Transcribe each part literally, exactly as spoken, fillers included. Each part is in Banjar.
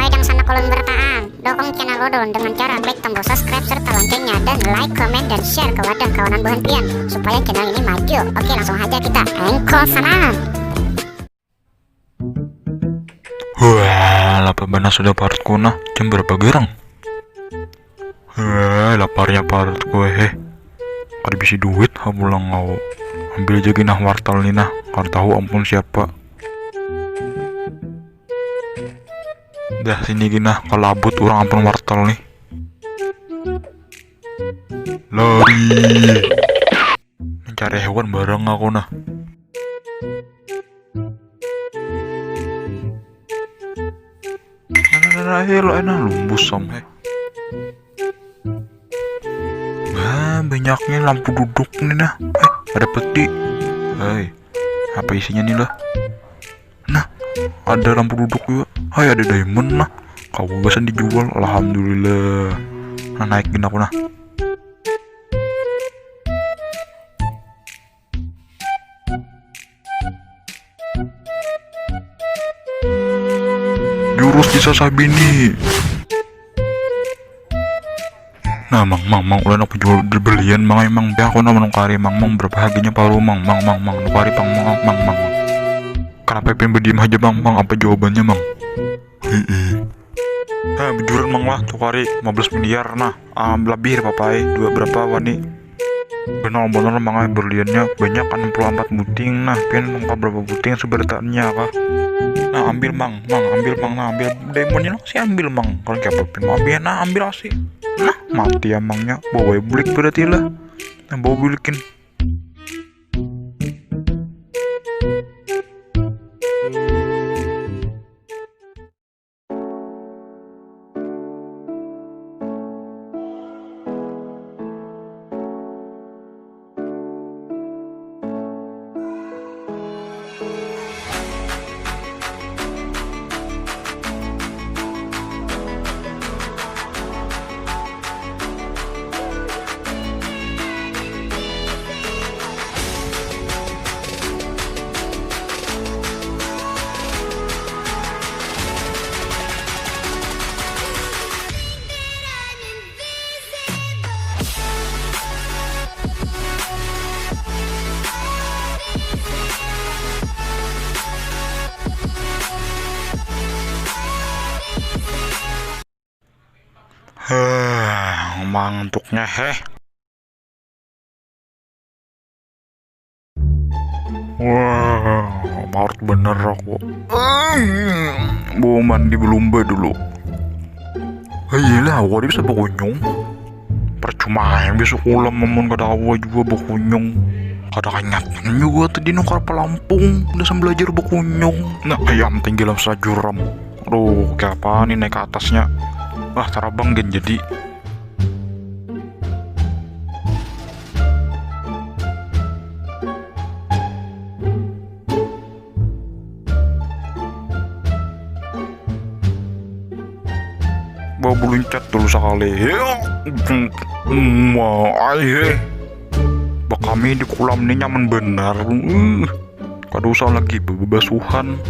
Kajang sana kolom berataan, dukung channel Rodon dengan cara klik tombol subscribe serta loncengnya dan like, komen, dan share ke wadah kawanan buhan pian supaya channel ini maju. Oke, langsung aja kita engkol sana. Wah, lapar banar sudah parutku nah. Jam berapa gerang? Wah, laparnya parutku heh. Kada bisi duit ha pulang au. Ambil aja ginah wartel ni nah. Kada tahu ampun siapa. Dah sini ginah, kalabut urang ampun wartel nih. Lari. Mencari hewan bareng aku nah. Nah, nah, nah, nah, eh, lo enak lumbus sam heh. Nah, banyaknya lampu duduk nih nah. Eh, ada peti. Hei, apa isinya nih lah? Nah, ada lampu duduk juga. Hai, ada diamond nah. Kau gasan dijual, alhamdulillah. Nah, naik gin aku nah. Jurus disasah bini. Nah, mang, mang, mang, ulun aku jual belian, mang, ai, mang. Pian aku nah manukari, mang, mang, berapa harganya paru, mang, mang, mang, mang, nukari pang, mang, mang, mang. Kenapa pian badiam haja, mang, mang, apa jawabannya, mang? Hiih. Nah, bujuran, mang, lah, tukari lima belas miliar, nah, ah, lebih, apa-apa ai, dua berapa wani? Benar, benar, mang, ai, berliannya banyak, enam puluh empat buting, nah, pian nukar berapa buting seberataannya kah? Nah, ambil, mang, mang, ambil, mang, nah, ambil diamondnya, nah, si ambil, mang, kalau kayak apa pian mau ambil, nah, ambil asi. Nah, mati amangnya, bawa bulik berarti lah. Nah, bawa bulikin. Heh, mangantuknya heh. Wah, marut bener aku. Mau mandi belumba dulu. Hei, iyalah, aku ada bisa bakunyung. Percuma yang bisa kulam amun kada kawa jua bakunyung. Kada kanyatan jua tadi nukar palampung, dasam belajar bakunyung. Nah, ayam tinggi dalam sajuram. Aduh, kaya apa nih naik ke atasnya? Wah, tarabang gin jadi. Bawa beluncat dulu sakali. Heh. Uma ai heh. Bakami di kulam ni nyaman banar. Uh, kada usah lagi bebasuhan.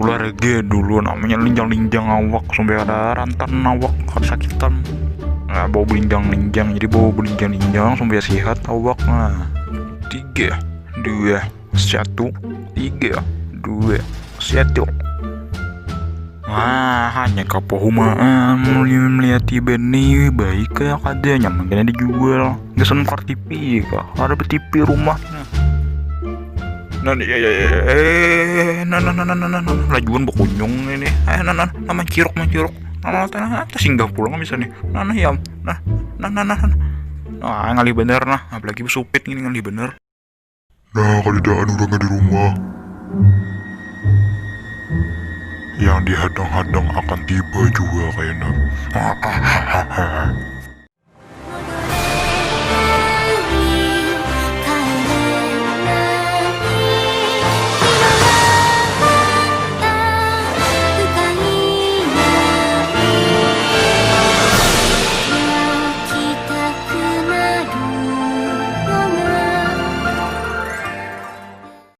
Olahraga dulu namanya, linjang-linjang awak sampai ada rantan awak kada sakitan. Nah, bawa belinjang-linjang, jadi bawa belinjang-linjang sampai sehat awak. Nah, tiga, dua, satu, tiga, dua, satu. Nah, hanya kapohumaan melihat tiba ni baik kaya kada nyaman kena dijual. Gasan nukar T V kah? Ada T V rumah. Nah, ya, ya, ya, eh, nah, nah, nah, nah, nah, nah, lajuan bakunyung ini. Eh, nah, nah, nah, manciruk, manciruk. Nah, nah, nah, nah, nah, singgah pulang bisa nih. Nah, nah, ya, nah, nah, nah, nah, nah. Nah, ngalih bener nah, apalagi besupit gini ngalih bener. Nah, kadadaan urangnya di rumah. Yang dihadang-hadang akan tiba jua kayana.